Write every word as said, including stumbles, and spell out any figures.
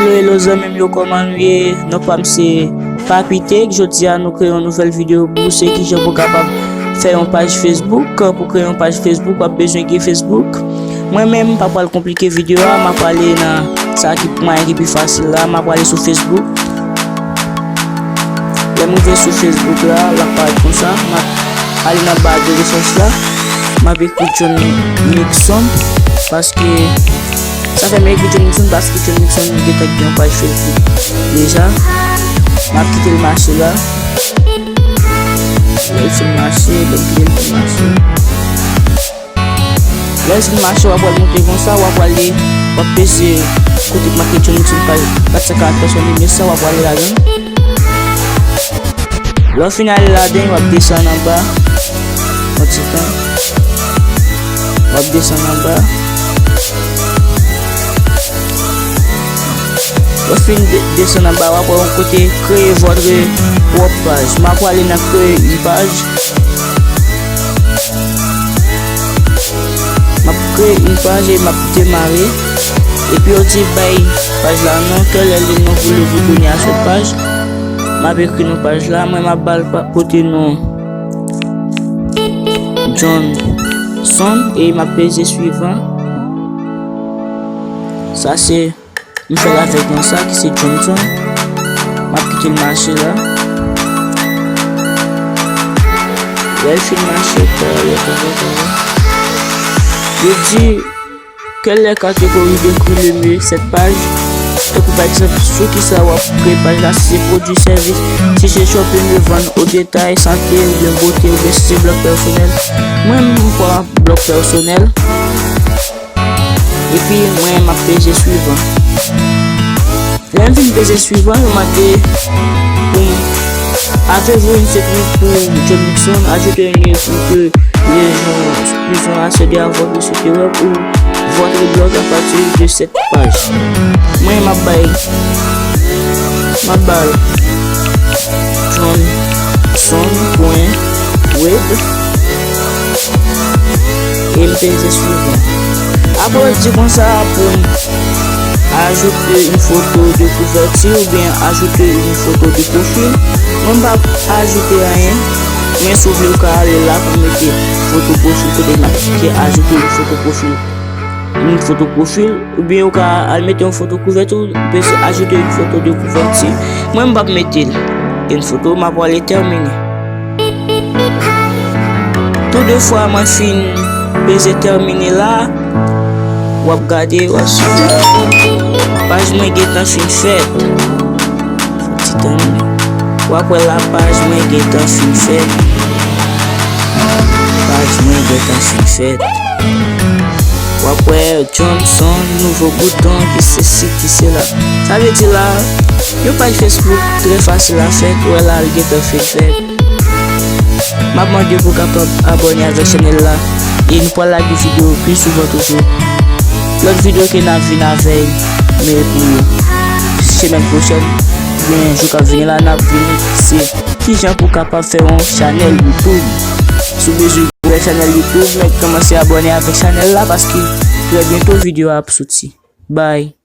Hello zanmi m yo, kòman nou ye? Non pa m se Papi Tech. Jodi a nou kreye yon nouvèl videyo pou se kijan pou kapab fè yon paj Facebook. Pou kreye yon paj Facebook, w ap bezwen gen Facebook. Mwen menm, m pa pral konplike videyo a, m ap prale nan sa ki mwayen ki pi fasil la, m ap prale sou Facebook. Lè m rive sou Facebook la, l ap parèt konsa. M ap ale nan ba de rechèch la. M ap ekri John Nixon, paske sa fè m ekri John Nixon, paske John Nixon gentan gen yon paj Facebook deja. M ap kite l mache la. Lè l fin mache, lè m kite l fin mache. Lè l fin mache, w ap wè l monte konsa, w ap wè l, w ap peze kote k make John Nixon paj kat san karant pèsòn, ebyen sa, w ap wè l ladan l. Lè w fin ale ladan, w ap desann anba. Yon ti tan. W ap desann anba. Lè w fin de-, desann anba, w ap wè yon kote créer votre propre page. M ap prale nan créer une page. M ap kreye yon paj e m ap demare. Epi yo di bay paj la non, quel est le nom que vous voulez donner à cette page. M ap ekri non paj la, mwen m ap ba l pa-, pote non Johnson e m ap peze suivant. Sa se M fè l avèk non sa ki se Johnson. M ap kite l mache la. Lè l fin mache, talè, talè, talè. Yo di, quelle est la catégorie décrit le mieux cette page? Tankou pa egzanp, sou kisa w ap kreye paj la, si se pwodui, sèvis, si se shop, le mieux vendre au détail, santé oubyen bote, oubyen si se blòg pèsonèl. Mwen, m pran blòg pèsonèl. Epi mwen, m ap peze suivant. Lè m fin peze suivant, yo mande pou m, avez-vous une sécurité pour John Nixon? Ajoutez une pour que les gens puissent accéder à votre site web ou votre blog à partir de cette page. Mwen, m ap bay, m ap bay Johnson pwen web. E m peze suivant. Apre, yo di konsa pou m ajoute une photo de couverture oubyen ajoute une photo de profil. Mwen, m p ap ajoute anyen. Men si w vle, ou ka ale la pou mete foto pwofil, kote m ap klike ajoute une photo profil. Une photo profil. Oubyen ou ka al mete yon foto kouvèti, ou peze ajoute une photo de couverture. Mwen, m p ap mete l. Une photo, m ap prale termine. Tou de fwa mwen fin peze termine la, w ap gade, w ap suiv. Paj mwen gentan fin fèt. Ti tan. W ap wè la, paj mwen gentan fin fèt. Paj mwen gentan fin fèt. W ap wè Johnson, nouvo bouton, ki sesi, ki sela. Sa vle di la, yon paj Facebook trè fasil a fèt, w wè la, l gentan fin fèt. M ap mande pou w kapab abòne avèk chanèl la, e nou pral lage videyo pi souvan toujou. Lòt videyo ke n ap vin avèk, men pou semèn pwochèn, oubyen jou k ap vini la, n ap vini, se kijan pou w kapab fè yon chanèl YouTube. Si w bezwen fè chanèl YouTube, men kòmanse abòne avèk chanèl la, paske trè byento videyo a ap soti. Bye.